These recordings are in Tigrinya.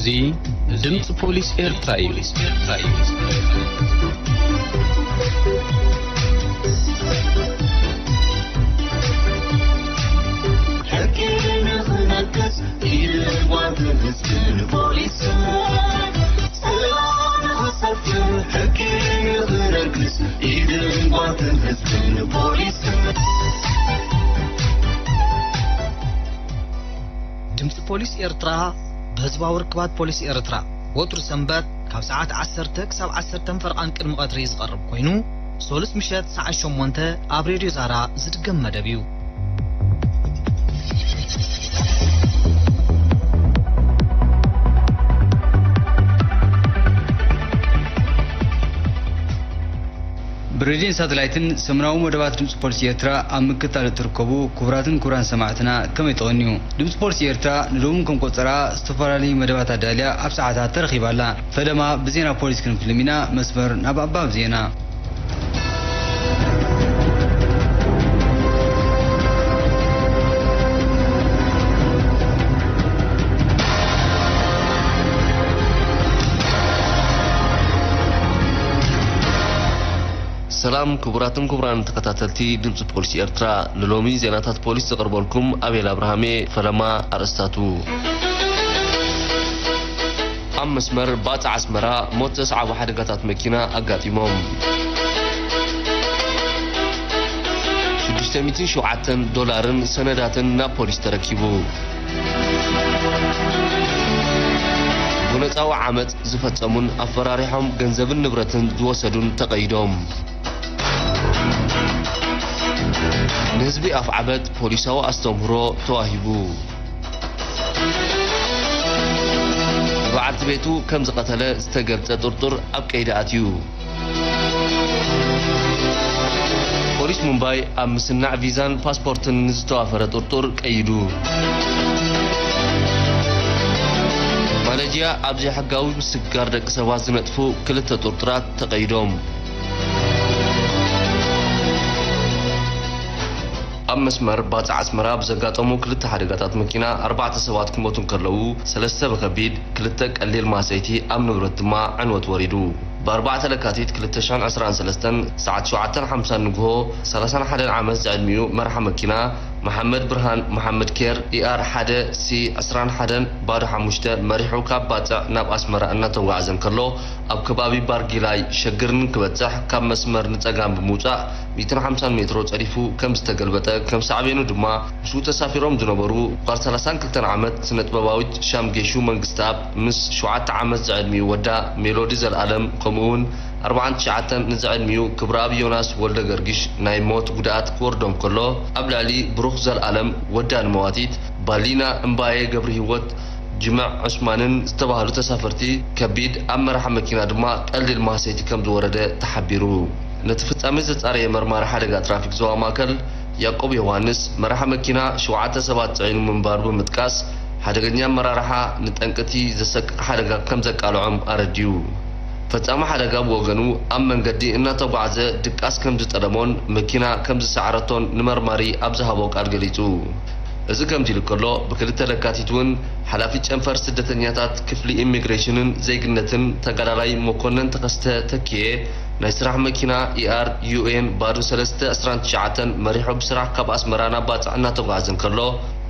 እዚ ድምፂ ፖሊስ ኤርትራ እዩ። ሕጊ ንኽነግስ ኢድን ጓንትን ህዝብን ፖሊስን፣ ሰላም ንኽሰፍን ሕጊ ንኽነግስ ኢድን ጓንትን ህዝብን ፖሊስን። ድምፂ ፖሊስ ኤርትራ ብህዝባዊ ርክባት ፖሊስ ኤርትራ ወትሩ ሰንበት ካብ ሰዓት ዓሰርተ ክሳብ ዓሰርተ ፈርቓን ቅድሚ ቀትሪ ዝቐርብ ኮይኑ፣ ሶሉስ ምሸት ሰዓት ሸሞንተ ኣብ ሬድዮ ዛራ ዝድገም መደብ እዩ። ብሬድዮን ሳተላይትን ሰሙናዊ መደባት ድምፂ ፖሊስ ኤርትራ ኣብ ምክትታል እትርከቡ ክቡራትን ክቡራን ሰማዕትና፣ ከመይ ትቐንዩ? ድምፂ ፖሊስ ኤርትራ ንሎሚ ከም ቆጸራ ዝተፈላለዩ መደባት ኣዳልያ ኣብ ሰዓታት ተረኺባ ኣላ። ፈለማ ብዜና ፖሊስ ክንፍልም ኢና። መስመር ናብ ኣንባቢ ዜና። ሰላም ክቡራትን ክቡራን ተኸታተልቲ ድምፂ ፖሊስ ኤርትራ፣ ንሎሚ ዜናታት ፖሊስ ዘቕርበልኩም ኣቤል ኣብርሃሜ። ፈለማ ኣርእስታቱ። ኣብ መስመር ባጽዕ ኣስመራ ሞት ዘስዓቡ ሓደጋታት መኪና ኣጋጢሞም። ሽዱሽተ ሚእትን ሸውዓተን ዶላርን ሰነዳትን ናብ ፖሊስ ተረኪቡ። ጎነጻዊ ዓመጽ ዝፈጸሙን ኣፈራሪሖም ገንዘብን ንብረትን ዝወሰዱን ተቐይዶም። ንህዝቢ ኣፍዓበት ፖሊሳዊ ኣስተምህሮ ተዋሂቡ። ንበዓልቲ ቤቱ ከም ዝቐተለ ዝተገልጸ ጥርጡር ኣብ ቀይዲ ኣትዩ። ፖሊስ ሙምባይ ኣብ ምስናዕ ቪዛን ፓስፖርትን ንዝተዋፈረ ጥርጡር ቀይዱ። ማለጅያ ኣብ ዘይሕጋዊ ምስግጋር ደቂ ሰባት ዝነጥፉ ክልተ ጥርጡራት ተቐይዶም። ኣብ መስመር ባጽዕ ኣስመራ ብዘጋጠሙ ክልተ ሓደጋታት መኪና ኣርባዕተ ሰባት ክሞቱ እንከለዉ፣ ሰለስተ ብከቢድ፣ ክልተ ቀሊል ማህሰይቲ፣ ኣብ ንብረት ድማ ዕንወት ወሪዱ። ብኣርባዕተ ለካቲት ክልተ ሽሕን ዕስራን ሰለስተን ሰዓት ሸውዓተን ሓምሳን ንግሆ፣ ሰላሳን ሓደን ዓመት ዝዕድሚኡ መርሓ መኪና መሓመድ ብርሃን መሓመድ ኬር ኢኣር ሓደ ሲ ዕስራን ሓደን ባዶ ሓሙሽተ መሪሑ ካብ ባጽዕ ናብ ኣስመራ እናተጓዓዘ እንከሎ፣ ኣብ ከባቢ ባርጊላይ ሸግርን ክበጽሕ ካብ መስመር ንጸጋም ብምውጻእ፣ ሚእትን ሓምሳን ሜትሮ ጸዲፉ ከም ዝተገልበጠ፣ ከም ሳዕቤኑ ድማ ምስኡ ተሳፊሮም ዝነበሩ ጓል ሰላሳን ክልተን ዓመት ስነጥበባዊት ሻም ጌሹ መንግስተኣብ ምስ ሸውዓተ ዓመት ዝዕድሚኡ ወዳ ሜሎዲ ዘልኣለም፣ ከምኡ'ውን ኣርባዓን ትሽዓተን ንዝዕድሚኡ ክብረኣብ ዮናስ ወልደገርግሽ ናይ ሞት ጉድኣት ክወርዶም ከሎ፣ ኣብ ልዕሊ ብሩኽ ዘልኣለም ወዳ ንመዋቲት፣ ባሊና እምባየ ገብረሂወት፣ ጅምዕ ዑስማንን ዝተባህሉ ተሳፈርቲ ከቢድ፣ ኣብ መራሒ መኪና ድማ ቀሊል ማህሰይቲ ከም ዝወረደ ተሓቢሩ። ነቲ ፍጻሜ ዘጻረየ መርማሪ ሓደጋ ትራፊክ ዞባ ማእከል ያዕቆብ ዮሃንስ፣ መራሒ መኪና ሸውዓተ ሰባት ጽዒኑ ምንባሩ ብምጥቃስ፣ ሓደገኛ ኣመራርሓ ንጠንቅቲ ዘሰቅቕ ሓደጋ ከም ዘቃልዖም ኣረዲኡ። ፈጻሚ ሓደጋ ብወገኑ፣ ኣብ መንገዲ እናተጓዕዘ ድቃስ ከም ዝጠለሞን መኪና ከም ዝሰዓረቶን ንመርማሪ ኣብ ዝሃቦ ቃል ገሊጹ። እዚ ከምዚ ኢሉ ከሎ፣ ብክልተ ለካቲት እውን ሓላፊ ጨንፈር ስደተኛታት ክፍሊ ኢሚግሬሽንን ዜግነትን ተጋዳላይ መኮነን ተኸስተ ተኪኤ ናይ ስራሕ መኪና ኢኣር ዩኤን ባዶ ሰለስተ ዕስራን ትሽዓተን መሪሑ ብስራሕ ካብ ኣስመራ ናብ ባጽዕ እናተጓዓዘ እንከሎ፣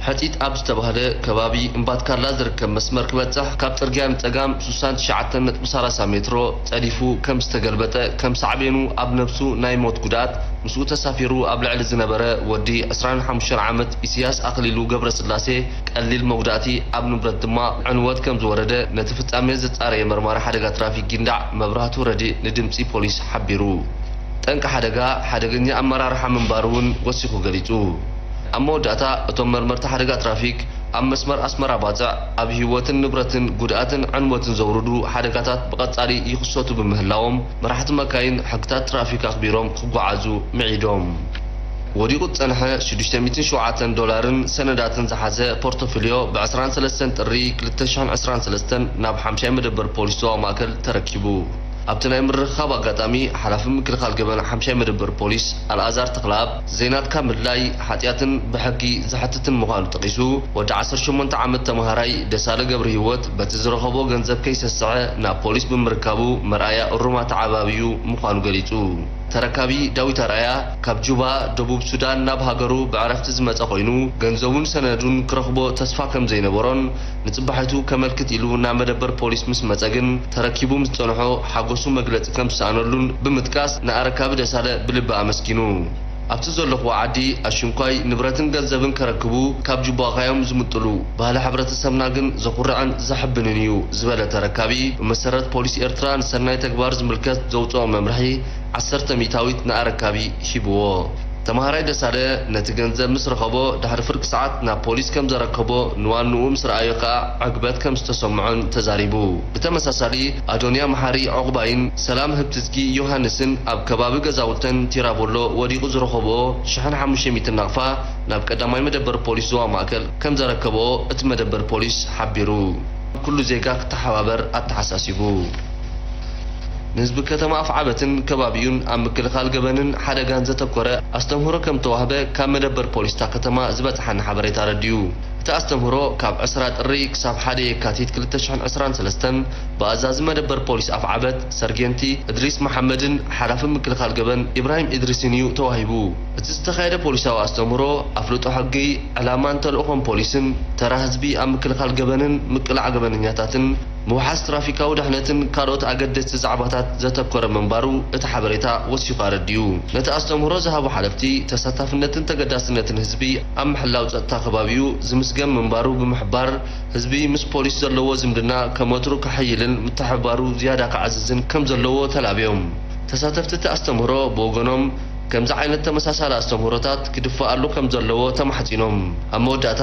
ሕጺጥ ኣብ ዝተባህለ ከባቢ እምባትካላ ዝርከብ መስመር ክበጽሕ ካብ ጽርግያ ንጸጋም ሱሳን ትሽዓተን ነጥቢ ሰላሳ ሜትሮ ጸዲፉ ከም ዝተገልበጠ፣ ከም ሳዕቤኑ ኣብ ነብሱ ናይ ሞት ጉድኣት፣ ምስኡ ተሳፊሩ ኣብ ልዕሊ ዝነበረ ወዲ ዕስራን ሓሙሽተን ዓመት ኢስያስ ኣኽሊሉ ገብረስላሴ ቀሊል መጉዳእቲ፣ ኣብ ንብረት ድማ ዕንወት ከም ዝወረደ ነቲ ፍጻሜ ዘጻረየ መርማሪ ሓደጋ ትራፊክ ጊንዳዕ መብራህቱ ረዲእ ንድምጺ ፖሊስ ሓቢሩ። ጠንቂ ሓደጋ ሓደገኛ ኣመራርሓ ምንባሩ እውን ወሲኹ ገሊጹ። ኣብ መወዳእታ፣ እቶም መርመርቲ ሓደጋ ትራፊክ ኣብ መስመር ኣስመራ ባጽዕ ኣብ ህይወትን ንብረትን ጉድኣትን ዕንወትን ዘውርዱ ሓደጋታት ብቐጻሊ ይኽሰቱ ብምህላዎም፣ መራሕቲ መካይን ሕግታት ትራፊክ ኣኽቢሮም ክጓዓዙ ምዒዶም። ወዲቑ ዝጸንሐ ሽዱሽተ ሚእትን ሸውዓተን ዶላርን ሰነዳትን ዝሓዘ ፖርቶፊልዮ ብ ዕስራን ሰለስተን ጥሪ ክልተ ሽሕን ዕስራን ሰለስተን ናብ ሓምሻይ መደበር ፖሊስ ዞባ ማእከል ተረኪቡ። ኣብቲ ናይ ምርኽኻብ ኣጋጣሚ፣ ሓላፊ ምክልኻል ገበን ሓምሻይ መደበር ፖሊስ ኣልኣዛር ተኽለኣብ፣ ዘይናትካ ምድላይ ሓጢኣትን ብሕጊ ዘሕትትን ምዃኑ ጠቒሱ፣ ወዲ ዓሰርተ ሸሞንተ ዓመት ተመሃራይ ደሳለ ገብረሂወት በቲ ዝረኸቦ ገንዘብ ከይሰስዐ ናብ ፖሊስ ብምርካቡ መርኣያ እሩም ኣተዓባብዩ ምዃኑ ገሊጹ። ተረካቢ ዳዊት ኣርኣያ ካብ ጁባ፣ ደቡብ ሱዳን ናብ ሃገሩ ብዕረፍቲ ዝመጸ ኮይኑ፣ ገንዘቡን ሰነዱን ክረኽቦ ተስፋ ከም ዘይነበሮን ንጽባሒቱ ከመልክት ኢሉ ናብ መደበር ፖሊስ ምስ መጸ ግን፣ ተረኪቡ ምስ ጸንሖ ሓጎሱ መግለጺ ከም ዝሰኣነሉን ብምጥቃስ፣ ንኣረካቢ ደሳለ ብልቢ ኣመስጊኑ። ኣብቲ ዘለኹዎ ዓዲ ኣሽንኳይ ንብረትን ገንዘብን ከረክቡ ካብ ጁባ ኻዮም ዝምጥሉ ባህሊ ሕብረተሰብና ግን ዘኹርዕን ዘሕብንን እዩ ዝበለ ተረካቢ፣ ብመሰረት ፖሊስ ኤርትራ ንሰናይ ተግባር ዝምልከት ዘውጽኦ መምርሒ ዓሰርተ ሚእታዊት ንኣረካቢ ሂብዎ። ተመሃራይ ደሳለ ነቲ ገንዘብ ምስ ረኸቦ ድሕሪ ፍርቂ ሰዓት ናብ ፖሊስ ከም ዘረከቦ ንዋንኡ ምስ ረኣዮ ከኣ ዕግበት ከም ዝተሰምዖን ተዛሪቡ። ብተመሳሳሊ ኣዶንያ መሓሪ ዑቕባይን ሰላም ህብትዝጊ ዮሃንስን ኣብ ከባቢ ገዛውተን ቲራቦሎ ወዲቑ ዝረኸብኦ ሽሕን ሓሙሽተ ሚእትን ናቕፋ ናብ ቀዳማይ መደበር ፖሊስ ዞባ ማእከል ከም ዘረከብኦ እቲ መደበር ፖሊስ ሓቢሩ። ኩሉ ዜጋ ክተሓባበር ኣተሓሳሲቡ። ንህዝቢ ከተማ ኣፍዓበትን ከባቢኡን ኣብ ምክልኻል ገበንን ሓደጋን ዘተኮረ ኣስተምህሮ ከም ተዋህበ ካብ መደበር ፖሊስ እታ ከተማ ዝበጽሓና ሓበሬታ ኣረዲኡ። እቲ ኣስተምህሮ ካብ ዕስራ ጥሪ ክሳብ ሓደ የካቲት ክልተ ሽሕን ዕስራን ሰለስተን ብኣዛዚ መደበር ፖሊስ ኣፍዓበት ሰርጌንቲ እድሪስ መሓመድን ሓላፊ ምክልኻል ገበን ኢብራሂም እድሪስን እዩ ተዋሂቡ። እቲ ዝተኻየደ ፖሊሳዊ ኣስተምህሮ ኣፍልጦ ሕጊ፣ ዕላማን ተልእኾን ፖሊስን፣ ተራ ህዝቢ ኣብ ምክልኻል ገበንን ምቅላዕ ገበነኛታትን፣ ምውሓስ ትራፊካዊ ድሕነትን ካልኦት ኣገደስቲ ዛዕባታት ዘተኮረ ምንባሩ እቲ ሓበሬታ ወሲኹ ኣረዲኡ። ነቲ ኣስተምህሮ ዝሃቡ ሓለፍቲ፣ ተሳታፍነትን ተገዳስነትን ህዝቢ ኣብ ምሕላው ጸጥታ ከባቢኡ ዝምስገን ምንባሩ ብምሕባር፣ ህዝቢ ምስ ፖሊስ ዘለዎ ዝምድና ከም ወትሩ ከሐይልን ምትሕብባሩ ዝያዳ ከዓዝዝን ከም ዘለዎ ተላብዮም። ተሳተፍቲ እቲ ኣስተምህሮ ብወገኖም፣ ከምዚ ዓይነት ተመሳሳሊ ኣስተምህሮታት ክድፈኣሉ ከም ዘለዎ ተማሕጺኖም። ኣብ መወዳእታ፣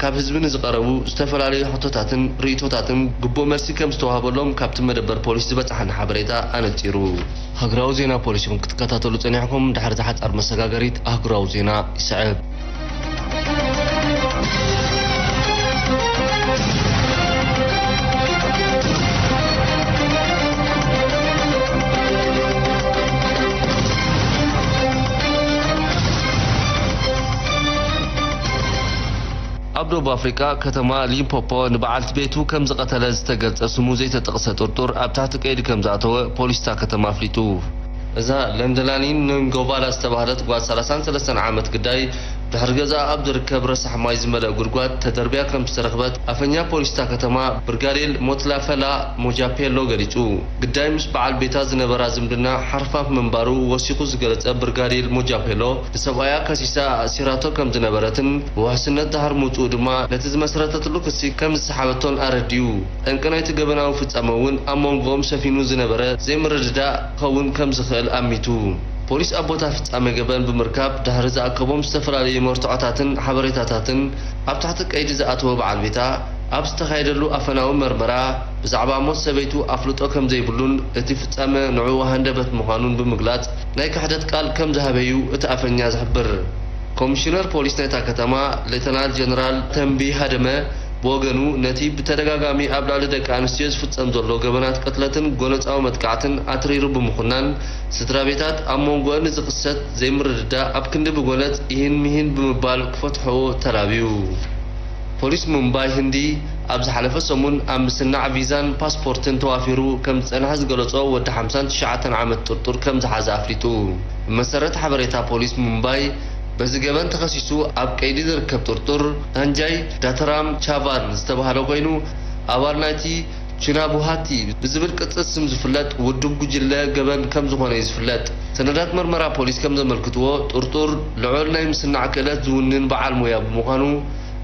ካብ ህዝቢ ንዝቐረቡ ዝተፈላለዩ ሕቶታትን ርእይቶታትን ግቡእ መልሲ ከም ዝተዋህበሎም ካብቲ መደበር ፖሊስ ዝበጽሓና ሓበሬታ ኣነጺሩ። ሃገራዊ ዜና ፖሊስ ኢኹም ክትከታተሉ ጸኒሕኩም። ድሕሪ እዛ ሓጻር መሰጋገሪት ኣህጉራዊ ዜና ይስዕብ። ኣብ ደቡብ ኣፍሪቃ ከተማ ሊምፖፖ ንበዓልቲ ቤቱ ከም ዝቐተለ ዝተገልጸ ስሙ ዘይተጠቕሰ ጥርጡር ኣብ ትሕቲ ቀይዲ ከም ዝኣተወ ፖሊስ እታ ከተማ ኣፍሊጡ። እዛ ለንደላኒን ነንጎባላ ዝተባህለት ጓል ሰላሳን ሰለስተን ዓመት ግዳይ፣ ድሕሪ ገዛኣ ኣብ ዝርከብ ረሳሕ ማይ ዝመልአ ጉድጓድ ተደርብያ ከም ዝተረኽበት ኣፈኛ ፖሊስ እታ ከተማ ብርጋዴር ሞትላፈላ ሞጃፔሎ ገሊጹ። ግዳይ ምስ በዓል ቤታ ዝነበራ ዝምድና ሓርፋፍ ምንባሩ ወሲኹ ዝገለጸ ብርጋዴር ሞጃፔሎ፣ ንሰብኣያ ከሲሳ ኣእሲራቶ ከም ዝነበረትን ብውሕስነት ድሕሪ ምውጽኡ ድማ ነቲ ዝመስረተትሉ ክሲ ከም ዝሰሓበቶን ኣረዲኡ። ጠንቂ ናይቲ ገበናዊ ፍጻመ እውን ኣብ መንጎኦም ሰፊኑ ዝነበረ ዘይምርድዳእ ክኸውን ከም ዝኽእል ኣሚቱ። ፖሊስ ኣብ ቦታ ፍጻመ ገበን ብምርካብ ድሕሪ ዝኣከቦም ዝተፈላለዩ መርትዖታትን ሓበሬታታትን ኣብ ትሕቲ ቀይዲ ዝኣተወ በዓል ቤታ፣ ኣብ ዝተኻየደሉ ኣፈናዊ መርመራ ብዛዕባ ሞት ሰበይቱ ኣፍልጦ ከም ዘይብሉን እቲ ፍጻመ ንዕኡ ሃንደበት ምዃኑን ብምግላጽ ናይ ክሕደት ቃል ከም ዝሃበ'ዩ እቲ ኣፈኛ ዝሕብር። ኮሚሽነር ፖሊስ ናይታ ከተማ ሌተናል ጀነራል ተምቢ ሃደመ ብወገኑ፣ ነቲ ብተደጋጋሚ ኣብ ልዕሊ ደቂ ኣንስትዮ ዝፍጸም ዘሎ ገበናት ቅትለትን ጎነጻዊ መጥቃዕትን ኣትሪሩ ብምኹናን፣ ስድራ ቤታት ኣብ መንጎአን ንዝኽሰት ዘይምርድዳእ ኣብ ክንዲ ብጎነጽ ኢሂን ሚሂን ብምባል ክፈትሕኦ ተላብዩ። ፖሊስ ሙምባይ ህንዲ ኣብ ዝሓለፈ ሰሙን ኣብ ምስናዕ ቪዛን ፓስፖርትን ተዋፊሩ ከም ዝጸንሐ ዝገለጾ ወዲ ሓምሳን ትሽዓተን ዓመት ጥርጡር ከም ዝሓዘ ኣፍሊጡ። ብመሰረት ሓበሬታ ፖሊስ ሙምባይ፣ በዚ ገበን ተኸሲሱ ኣብ ቀይዲ ዝርከብ ጥርጡር፣ ሳንጃይ ዳተራም ቻቫን ዝተባህለ ኮይኑ፣ ኣባል ናይቲ ቺናቡሃቲ ብዝብል ቅጽል ስም ዝፍለጥ ውዱብ ጉጅለ ገበን ከም ዝኾነ እዩ ዝፍለጥ። ሰነዳት መርመራ ፖሊስ ከም ዘመልክትዎ፣ ጥርጡር ልዑል ናይ ምስናዕ ክእለት ዝውንን በዓል ሞያ ብምዃኑ፣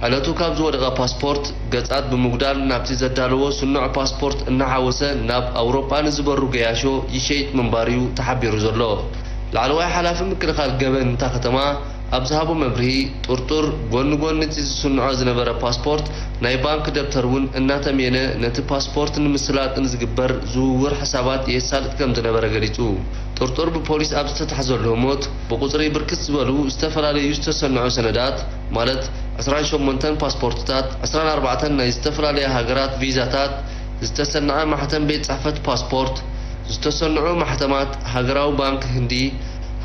ዕለቱ ካብ ዝወደቐ ፓስፖርት ገጻት ብምጉዳል፣ ናብቲ ዘዳለዎ ስኑዕ ፓስፖርት እናሓወሰ ናብ ኣውሮጳ ንዝበሩ ገያሾ ይሸይጥ ምንባሩ'ዩ ተሓቢሩ ዘሎ። ላዕለዋይ ሓላፊ ምክልኻል ገበን እታ ከተማ ኣብ ዝሃቦ መብርሂ፣ ጥርጡር ጎኒ ጎኒ እቲ ዝስንዖ ዝነበረ ፓስፖርት፣ ናይ ባንክ ደብተር እውን እናተምየነ፣ ነቲ ፓስፖርት ንምስላጥ ንዝግበር ዝውውር ሕሳባት የሳልጥ ከም ዝነበረ ገሊጹ። ጥርጡር ብፖሊስ ኣብ ዝተታሕዘሉ ህሞት፣ ብቁጽሪ ብርክት ዝበሉ ዝተፈላለዩ ዝተሰንዑ ሰነዳት፣ ማለት ዕስራን ሸሞንተን ፓስፖርትታት፣ ዕስራን ኣርባዕተን ናይ ዝተፈላለያ ሃገራት ቪዛታት፣ ዝተሰነዐ ማሕተም ቤት ጽሕፈት ፓስፖርት፣ ዝተሰንዑ ማሕተማት ሃገራዊ ባንክ ህንዲ፣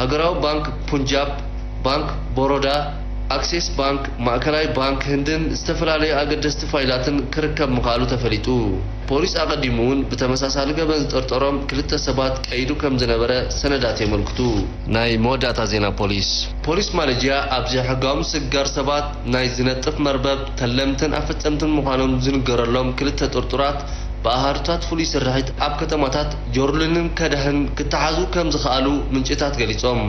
ሃገራዊ ባንክ ፑንጃብ፣ ባንክ ቦሮዳ፣ ኣክሴስ ባንክ፣ ማእከላይ ባንክ ህንድን ዝተፈላለዩ ኣገደስቲ ፋይላትን ክርከብ ምኽኣሉ ተፈሊጡ። ፖሊስ ኣቐዲሙ እውን ብተመሳሳሊ ገበን ዝጠርጠሮም ክልተ ሰባት ቀይዱ ከም ዝነበረ ሰነዳት የመልክቱ። ናይ መወዳእታ ዜና ፖሊስ። ፖሊስ ማሌዥያ ኣብ ዘይሕጋዊ ምስግጋር ሰባት ናይ ዝነጥፍ መርበብ ተለምትን ኣፈጸምትን ምዃኖም ዝንገረሎም ክልተ ጥርጡራት ብኣሃዱታት ፍሉይ ስርሒት ኣብ ከተማታት ጆርሉንን ከዳህን ክተሓዙ ከም ዝኸኣሉ ምንጭታት ገሊጾም።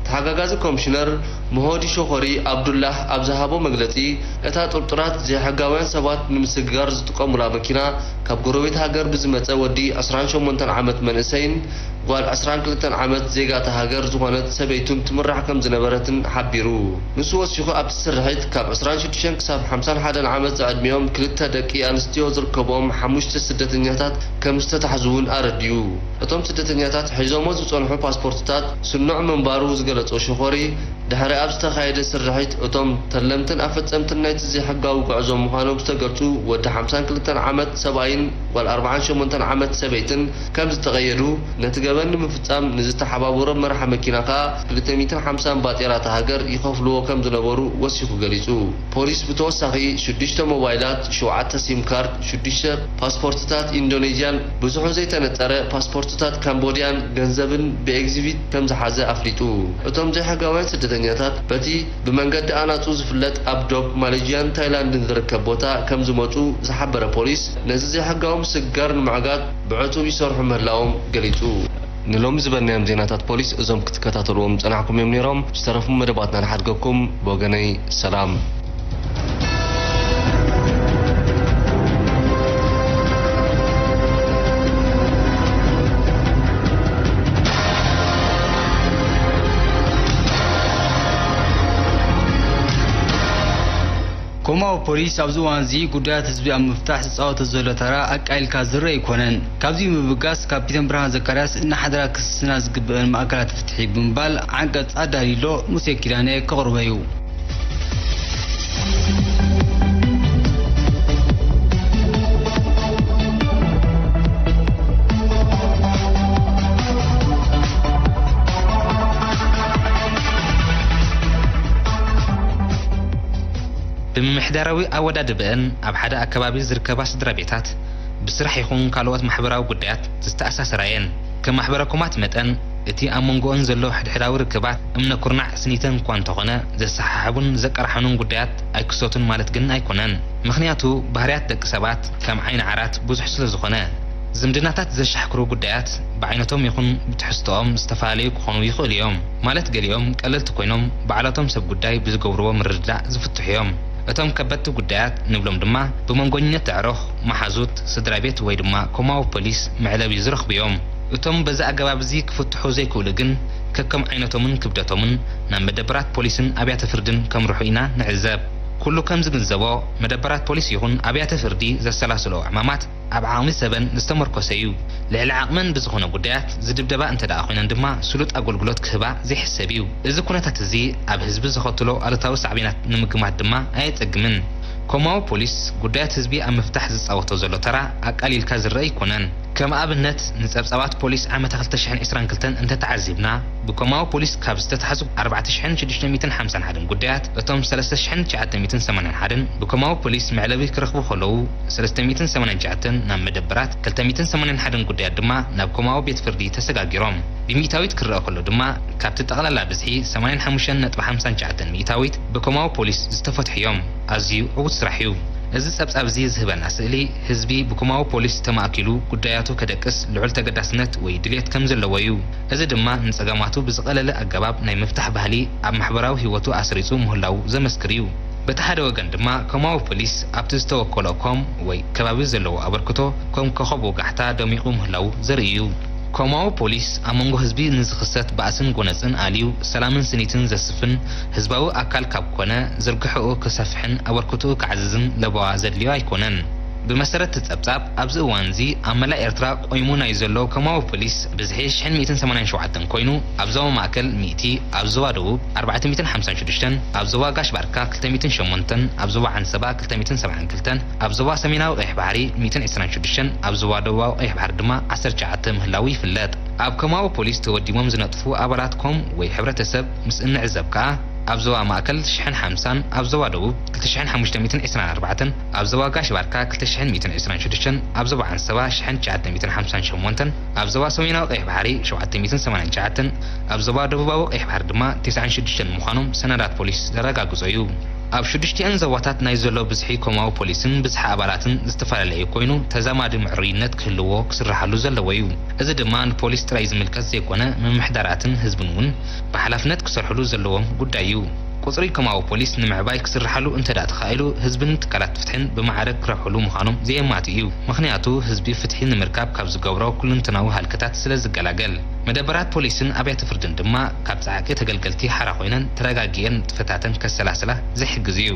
ተሓጋጋዚ ኮምሽነር ሞሆዲ ሾኾሪ ኣብዱላህ ኣብ ዝሃቦ መግለጺ፣ እታ ጥርጡራት ዘይሕጋውያን ሰባት ንምስግጋር ዝጥቀሙላ መኪና ካብ ጎረቤት ሃገር ብዝመጸ ወዲ ዕስራን ሸሞንተን ዓመት መንእሰይን ጓል ዕስራን ክልተን ዓመት ዜጋ እታ ሃገር ዝኾነት ሰበይቱን ትምራሕ ከም ዝነበረትን ሓቢሩ። ንሱ ወሲኹ፣ ኣብቲ ስርሒት ካብ ዕስራን ሽዱሽተን ክሳብ ሓምሳን ሓደን ዓመት ዝዕድሚኦም ክልተ ደቂ ኣንስትዮ ዝርከብኦም ሓሙሽተ ስደተኛታት ከም ዝተታሕዙ እውን ኣረዲኡ። እቶም ስደተኛታት ሒዞሞ ዝጸንሑ ፓስፖርትታት ስኑዕ ምንባሩ ዝገለጾ ሸኾሪ፣ ድሕሪ ኣብ ዝተኻየደ ስርሒት፣ እቶም ተለምትን ኣፈጸምትን ናይቲ ዘይሕጋዊ ጉዕዞ ምዃኖም ዝተገልጹ ወዲ ሓምሳን ክልተን ዓመት ሰብኣይን ጓል ኣርባዓን ሸሞንተን ዓመት ሰበይትን ከም ዝተቐየዱ፣ ነቲ ገበን ንምፍጻም ንዝተሓባበሮም መርሓ መኪና ከኣ ክልተ ሚእትን ሓምሳን ባጤራ እታ ሃገር ይኸፍልዎ ከም ዝነበሩ ወሲኹ ገሊጹ። ፖሊስ ብተወሳኺ ሽዱሽተ ሞባይላት፣ ሸውዓተ ሲም ካርድ፣ ሽዱሽተ ፓስፖርትታት ኢንዶኔዥያን ብዙሑ ዘይተነጸረ ፓስፖርትታት ካምቦድያን ገንዘብን ብኤግዚቢት ከም ዝሓዘ ኣፍሊጡ። እቶም ዘይሕጋውያን ስደተኛታት በቲ ብመንገዲ ኣናጹ ዝፍለጥ ኣብ ዶብ ማሌዥያን ታይላንድን ዝርከብ ቦታ ከም ዝመጹ ዝሓበረ ፖሊስ፣ ነዚ ዘይሕጋዊ ምስግጋር ንምዕጋት ብዕቱብ ይሰርሑ ምህላዎም ገሊጹ። ንሎሚ ዝበልናዮም ዜናታት ፖሊስ እዞም ክትከታተልዎም ዝጸናሕኩም እዮም ነይሮም። ዝተረፉ መደባትና ንሓድገኩም። ብወገነይ ሰላም። ኮማዊ ፖሊስ ኣብዚ እዋን እዚ ጉዳያት ህዝቢ ኣብ ምፍታሕ ዝፃወቶ ዘሎ ተራ ኣቃሊልካ ዝረአ ኣይኮነን። ካብዚ ብምብጋስ ካፒተን ብርሃነ ዘካርያስ እናሓደራ ክስስና ዝግበአን ማእከላት ፍትሒ ብምባል ዓንቀፅ ኣዳልዩ ኣሎ። ሙሴ ኪዳነ ከቕርቦ እዩ። ብምምሕዳራዊ ኣወዳድበአን ኣብ ሓደ ኣከባቢ ዝርከባ ስድራ ቤታት ብስራሕ ይኹን ካልኦት ማሕበራዊ ጉዳያት ዝተኣሳሰራ እየን። ከም ማሕበረ ኮማት መጠን፣ እቲ ኣብ መንጎኦን ዘሎ ሕድሕዳዊ ርክባት እምነ ኩርናዕ ስኒተን እኳ እንተኾነ፣ ዘሰሓሕቡን ዘቀራሕኑን ጉዳያት ኣይክሰቱን ማለት ግን ኣይኮነን። ምኽንያቱ፣ ባህርያት ደቂ ሰባት ከም ዓይኒ ዓራት ብዙሕ ስለ ዝኾነ፣ ዝምድናታት ዘሻሕክሩ ጉዳያት ብዓይነቶም ይኹን ብትሕዝቶኦም ዝተፈላለዩ ክኾኑ ይኽእሉ እዮም። ማለት ገሊኦም ቀለልቲ ኮይኖም ባዕላቶም ሰብ ጉዳይ ብዝገብርዎ ምርድዳእ ዝፍትሑ እዮም። እቶም ከበድቲ ጉዳያት ንብሎም ድማ ብመንጎኝነት ኣዕሩኽ፣ መሓዙት፣ ስድራ ቤት ወይ ድማ ኮማዊ ፖሊስ መዕለቢ ዝረኽቡ እዮም። እቶም በዚ ኣገባብ እዚ ክፍትሑ ዘይክእሉ ግን ከከም ዓይነቶምን ክብደቶምን ናብ መደበራት ፖሊስን ኣብያተ ፍርድን ከምርሑ ኢና ንዕዘብ። ኩሉ ከም ዝግንዘቦ፣ መደበራት ፖሊስ ይኹን ኣብያተ ፍርዲ ዘሰላስልኦ ዕማማት ኣብ ዓቕሚ ሰበን ዝተመርኮሰ እዩ። ልዕሊ ዓቕመን ብዝኾነ ጉዳያት ዝድብደባ እንተ ደኣ ኮይነን ድማ ስሉጥ ኣገልግሎት ክህባ ዘይሕሰብ እዩ። እዚ ኩነታት እዚ ኣብ ህዝቢ ዘኸትሎ ኣሉታዊ ሳዕቤናት ንምግማት ድማ ኣየጸግምን። ኮማዊ ፖሊስ ጉዳያት ህዝቢ ኣብ ምፍታሕ ዝጻወቶ ዘሎ ተራ ኣቃሊልካ ዝረአ ኣይኮነን። ከም ኣብነት ንጸብጻባት ፖሊስ ዓመተ ክልተ ሽሕን ዕስራን ክልተን እንተተዓዚብና፣ ብኮማዊ ፖሊስ ካብ ዝተታሕዙ ኣርባዕተ ሽሕን ሽዱሽተ ሚእትን ሓምሳን ሓደን ጉዳያት፣ እቶም ሰለስተ ሽሕን ትሽዓተ ሚእትን ሰማንያን ሓደን ብኮማዊ ፖሊስ መዕለቢ ክረኽቡ ከለዉ፣ ሰለስተ ሚእትን ሰማንያን ትሽዓተን ናብ መደበራት፣ ክልተ ሚእትን ሰማንያን ሓደን ጉዳያት ድማ ናብ ኮማዊ ቤት ፍርዲ ተሰጋጊሮም። ብሚእታዊት ክረኣ ከሎ ድማ፣ ካብቲ ጠቕላላ ብዝሒ ሰማንያን ሓሙሽተን ነጥቢ ሓምሳን ትሽዓተን ሚእታዊት ብኮማዊ ፖሊስ ዝተፈትሑ እዮም። ኣዝዩ ዕዉት ስራሕ እዩ። እዚ ጸብጻብ እዚ ዝህበና ስእሊ፣ ህዝቢ ብኮማዊ ፖሊስ ተማእኪሉ ጉዳያቱ ከደቅስ ልዑል ተገዳስነት ወይ ድልየት ከም ዘለዎ እዩ። እዚ ድማ ንጸገማቱ ብዝቐለለ ኣገባብ ናይ ምፍታሕ ባህሊ ኣብ ማሕበራዊ ህይወቱ ኣስሪጹ ምህላዉ ዘመስክር እዩ። በቲ ሓደ ወገን ድማ፣ ኮማዊ ፖሊስ ኣብቲ ዝተወከሎ ኮም ወይ ከባቢ ዘለዎ ኣበርክቶ ከም ኮኸብ ወጋሕታ ደሚቑ ምህላዉ ዘርኢ እዩ። ኮማዊ ፖሊስ ኣብ መንጎ ህዝቢ ንዝኽሰት ባእስን ጎነጽን ኣልዩ ሰላምን ስኒትን ዘስፍን ህዝባዊ ኣካል ካብ ኮነ፣ ዝርግሐኡ ክሰፍሕን ኣበርክቶኡ ከዕዝዝን ለበዋ ዘድልዮ ኣይኮነን። ብመሰረት እቲ ጸብጻብ፣ ኣብዚ እዋንዚ ኣብ መላእ ኤርትራ ቆይሙ ናይ ዘሎ ኮማዊ ፖሊስ ብዝሒ ሽሕን ሚእትን ሰማንያን ሸውዓተን ኮይኑ፣ ኣብ ዞባ ማእከል ሚእቲ፣ ኣብ ዞባ ደቡብ ኣርባዕተ ሚእትን ሓምሳን ሽዱሽተን፣ ኣብ ዞባ ጋሽ ባርካ ክልተ ሚእትን ሸሞንተን፣ ኣብ ዞባ ዓንሰባ ክልተ ሚእትን ሰብዓን ክልተን፣ ኣብ ዞባ ሰሜናዊ ቀይሕ ባሕሪ ሚእትን ዕስራን ሽዱሽተን፣ ኣብ ዞባ ደቡባዊ ቀይሕ ባሕሪ ድማ ዓሰርተ ትሽዓተ ምህላዉ ይፍለጥ። ኣብ ኮማዊ ፖሊስ ተወዲቦም ዝነጥፉ ኣባላት ኮም ወይ ሕብረተሰብ ምስ እንዕዘብ ከኣ፣ ኣብ ዞባ ማእከል ሽሕን ሓምሳን፣ ኣብ ዞባ ደቡብ ክልተ ሽሕን ሓሙሽተ ሚእትን ዕስራን ኣርባዕተን፣ ኣብ ዞባ ጋሽ ባርካ ክልተ ሽሕን ሚእትን ዕስራን ሽዱሽተን፣ ኣብ ዞባ ዓንሰባ ሽሕን ትሽዓተ ሚእትን ሓምሳን ሸሞንተን፣ ኣብ ዞባ ሰሜናዊ ቀይሕ ባሕሪ ሸውዓተ ሚእትን ሰማንያን ትሽዓተን፣ ኣብ ዞባ ደቡባዊ ቀይሕ ባሕሪ ድማ ተስዓን ሽዱሽተን ምዃኖም ሰነዳት ፖሊስ ዘረጋግጾ እዩ። ኣብ ሽዱሽቲኣን ዞባታት ናይ ዘሎ ብዝሒ ኮማዊ ፖሊስን ብዝሒ ኣባላትን ዝተፈላለየ ኮይኑ፣ ተዛማዲ ምዕሩይነት ክህልዎ ክስርሓሉ ዘለዎ እዩ። እዚ ድማ ንፖሊስ ጥራይ ዝምልከት ዘይኮነ፣ ምምሕዳራትን ህዝብን እውን ብሓላፍነት ክሰርሕሉ ዘለዎም ጉዳይ እዩ። ቁጽሪ ኮማዊ ፖሊስ ንምዕባይ ክስርሓሉ እንተ ደኣ ተኻኢሉ፣ ህዝብን ትካላት ፍትሕን ብማዕረ ክረብሕሉ ምዃኖም ዘየማትእ እዩ። ምኽንያቱ፣ ህዝቢ ፍትሒ ንምርካብ ካብ ዝገብሮ ኩለንተናዊ ሃልክታት ስለ ዝገላገል። መደበራት ፖሊስን ኣብያተ ፍርድን ድማ ካብ ጻዕቂ ተገልገልቲ ሓራ ኮይነን ተረጋጊኤን ንጥፈታተን ከሰላስላ ዝሕግዝ እዩ።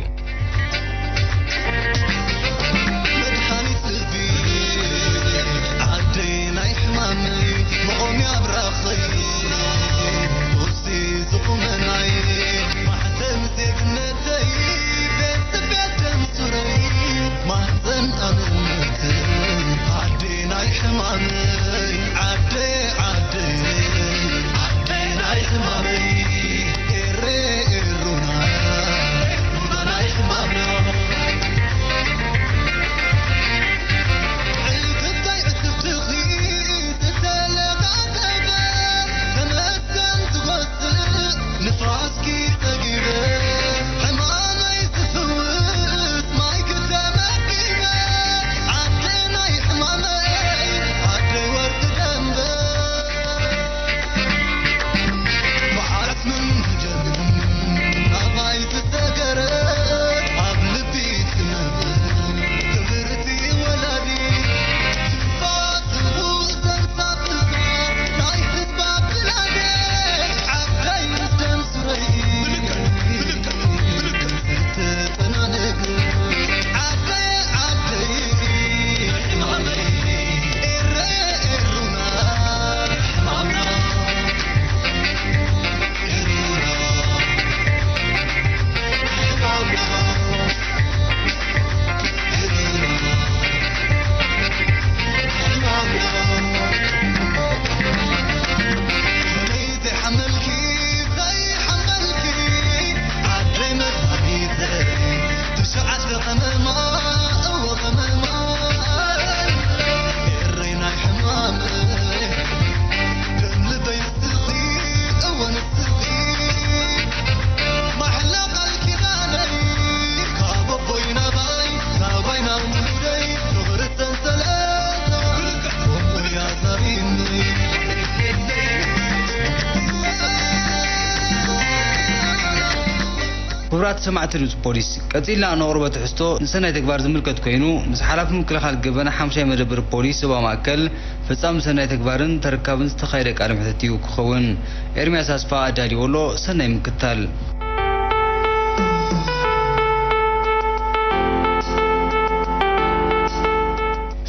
መድሃኒት ልቢ ዓደይ ናይ ሕማመይ መቖምያ ብራኸይ ቁርሲ ዝቑመናይ ማሕተም ዜግነተይ ቤት ቤት ደም ሱረይ ማሕተም ኣንነት ዓደይ ናይ ሕማመይ ዓደይ ዓደይ ዓደይ ናይ ሕማመይ ኤረ ኤሩና ናይ ሕማምና ዕግብተይ ዕስብትኺ ዝተለቓቐበ ተመስገን ዝጎስእ ንፋስኪ ጸጊበ ሕማመይ ዝፍውስ ማይኪ ተመጊበ ዓደይ ናይ ሕማመይ ዓደይ ወርቂ ደንበ መዓስ ምን ደምን ኣባይ ዝሰገረ ኣብ ልቢ ትነብር ክብርቲ ወላዲት ጽባሕ ጽቡቕ ዘንሳብልካ ናይ ህዝባ ብላዴ ዓባይ ደም ሱረይ ዝተጠናነግ ዓባይ ዓባይ ሕማመይ ኤረ ኤሩና ሕማምና ክቡራት ሰማዕቲ ድምፂ ፖሊስ፣ ቀፂልና እነቕርቦ ትሕዝቶ ንሰናይ ተግባር ዝምልከት ኮይኑ፣ ምስ ሓላፊ ምክልኻል ገበን ሓምሻይ መደበር ፖሊስ ዞባ ማእከል፣ ፈጻሚ ሰናይ ተግባርን ተረካብን ዝተኻየደ ቃለ መሕትት እዩ ክኸውን። ኤርምያስ ኣስፋ ኣዳልዎ ኣሎ። ሰናይ ምክትታል።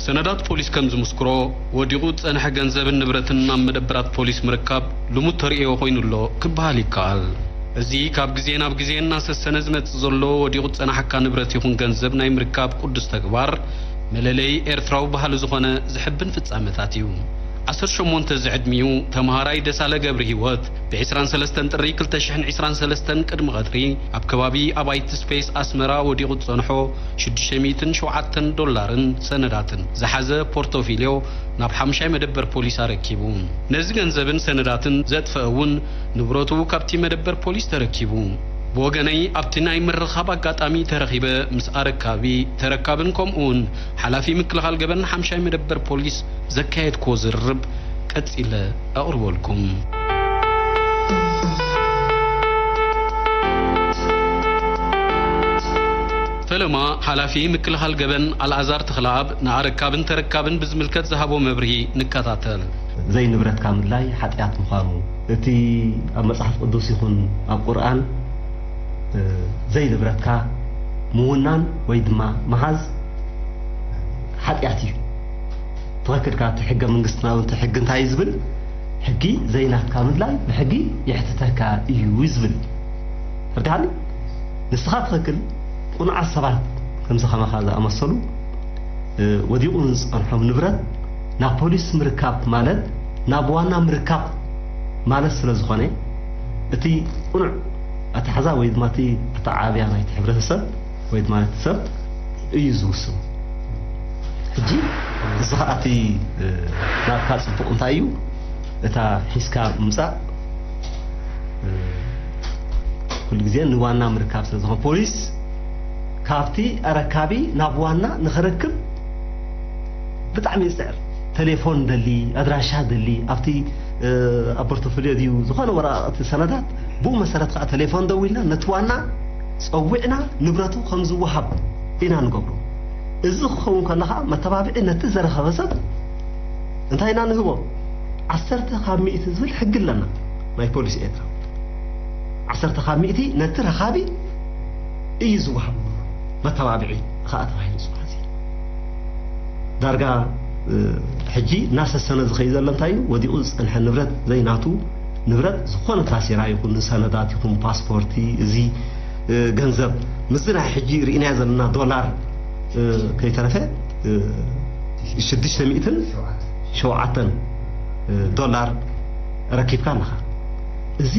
ሰነዳት ፖሊስ ከም ዝምስክሮ፣ ወዲቑ ዝጸንሐ ገንዘብን ንብረትን ናብ መደበራት ፖሊስ ምርካብ ልሙድ ተርእዮ ኮይኑ ኣሎ ክበሃል ይከኣል። እዚ ካብ ግዜ ናብ ግዜ እናሰሰነ ዝመጽእ ዘሎ ወዲቑ ዝጸናሕካ ንብረት ይኹን ገንዘብ ናይ ምርካብ ቅዱስ ተግባር፣ መለለዪ ኤርትራዊ ባህሊ ዝኾነ ዘሕብን ፍጻመታት እዩ። ዓሰርተ ሸሞንተ ዝዕድሚኡ ተመሃራይ ደሳለ ገብረሂወት፣ ብ ዕስራን ሰለስተን ጥሪ ክልተ ሽሕን ዕስራን ሰለስተን ቅድሚ ቀትሪ፣ ኣብ ከባቢ ኣባይቲ ስፔስ ኣስመራ ወዲቑ ዝጸንሖ ሽዱሽተ ሚእትን ሸውዓተን ዶላርን ሰነዳትን ዝሓዘ ፖርቶፊልዮ ናብ ሓምሻይ መደበር ፖሊስ ኣረኪቡ። ነዚ ገንዘብን ሰነዳትን ዘጥፈአ እውን ንብረቱ ካብቲ መደበር ፖሊስ ተረኪቡ። ብወገነይ፣ ኣብቲ ናይ ምርኻብ ኣጋጣሚ ተረኺበ ምስ ኣረካቢ፣ ተረካብን ከምኡውን ሓላፊ ምክልኻል ገበን ሓምሻይ መደበር ፖሊስ ዘካየድክዎ ዝርርብ ቀጺለ ኣቕርበልኩም። ፈለማ ሓላፊ ምክልኻል ገበን ኣልኣዛር ተኽለኣብ ንኣረካብን ተረካብን ብዝምልከት ዝሃቦ መብርሂ ንከታተል። ዘይንብረትካ ምድላይ ሓጢኣት ምዃኑ፣ እቲ ኣብ መጽሓፍ ቅዱስ ይኹን ኣብ ቁርኣን፣ እ፣ ዘይንብረትካ ምውናን ወይ ድማ ምሓዝ ሓጢኣት እዩ። ትኽክል። ካብቲ ሕገ መንግስትና እውን እቲ ሕጊ እንታይ እዩ ዝብል? ሕጊ ዘይናትካ ምድላይ ብሕጊ የሕትተካ እዩ ዝብል። ተርዲሓኒ? ንስኻ ትኽክል። ቁኑዓት ሰባት ከምዚ ከማኻ ዝኣመሰሉ፣ እ፣ ወዲቑ ዝጸንሖም ንብረት ናብ ፖሊስ ምርካብ ማለት ናብ ዋና ምርካብ ማለት ስለ ዝኾነ፣ እቲ ቁኑዕ ኣተሓዛ ወይ ድማ እቲ ኣተዓባብያ ናይቲ ሕብረተሰብ ወይ ድማ ናይቲ ሰብ እዩ ዝውስን። ሕጂ እዚ ኸኣ እቲ፣ እ፣ ናትካ ጽቡቕ እንታይ እዩ? እታ ሒዝካ ምምጻእ፣ እ፣ ኩሉ ግዜ ንዋና ምርካብ ስለ ዝኾነ፣ ፖሊስ ካብቲ ኣረካቢ ናብ ዋና ንኽረክብ ብጣዕሚ ይጽዕር። ቴሌፎን ደሊ፣ ኣድራሻ ደሊ፣ ኣብቲ፣ እ፣ ኣብ ፖርቶፎልዮ ድዩ ዝኾነ ወረቓቕቲ ሰነዳት፣ ብኡ መሰረት ከኣ ቴሌፎን ደዊልና ነቲ ዋና ጸዊዕና ንብረቱ ከም ዝወሃብ ኢና ንገብሮ። እዚ ክኸውን ከሎ ከኣ መተባብዒ ነቲ ዘረኸበ ሰብ እንታይ ኢና ንህቦ? ዓሰርተ ካብ ሚእቲ ዝብል ሕጊ ኣለና ናይ ፖሊስ ኤርትራ። ዓሰርተ ካብ ሚእቲ ነቲ ረኻቢ እዩ ዝወሃብ። መተባብዒ ከኣ ተባሂሉ ዝወሃብ። ዳርጋ፣ እ፣ ሕጂ እናሰሰነ ዝኸይድ ዘሎ እንታይ እዩ? ወዲቑ ዝጸንሐ ንብረት ዘይናቱ ንብረት፣ ዝኾነ ታሴራ ይኹን፣ ሰነዳት ይኹን፣ ፓስፖርቲ፣ እዚ፣ እ፣ ገንዘብ፣ ምስዚ ናይ ሕጂ ርኢናዮ ዘለና ዶላር፣ እ፣ ከይተረፈ፣ እ፣ ሽዱሽተ ሚእትን ሸውዓተን፣ እ፣ ዶላር ረኪብካ ኣለኻ። እዚ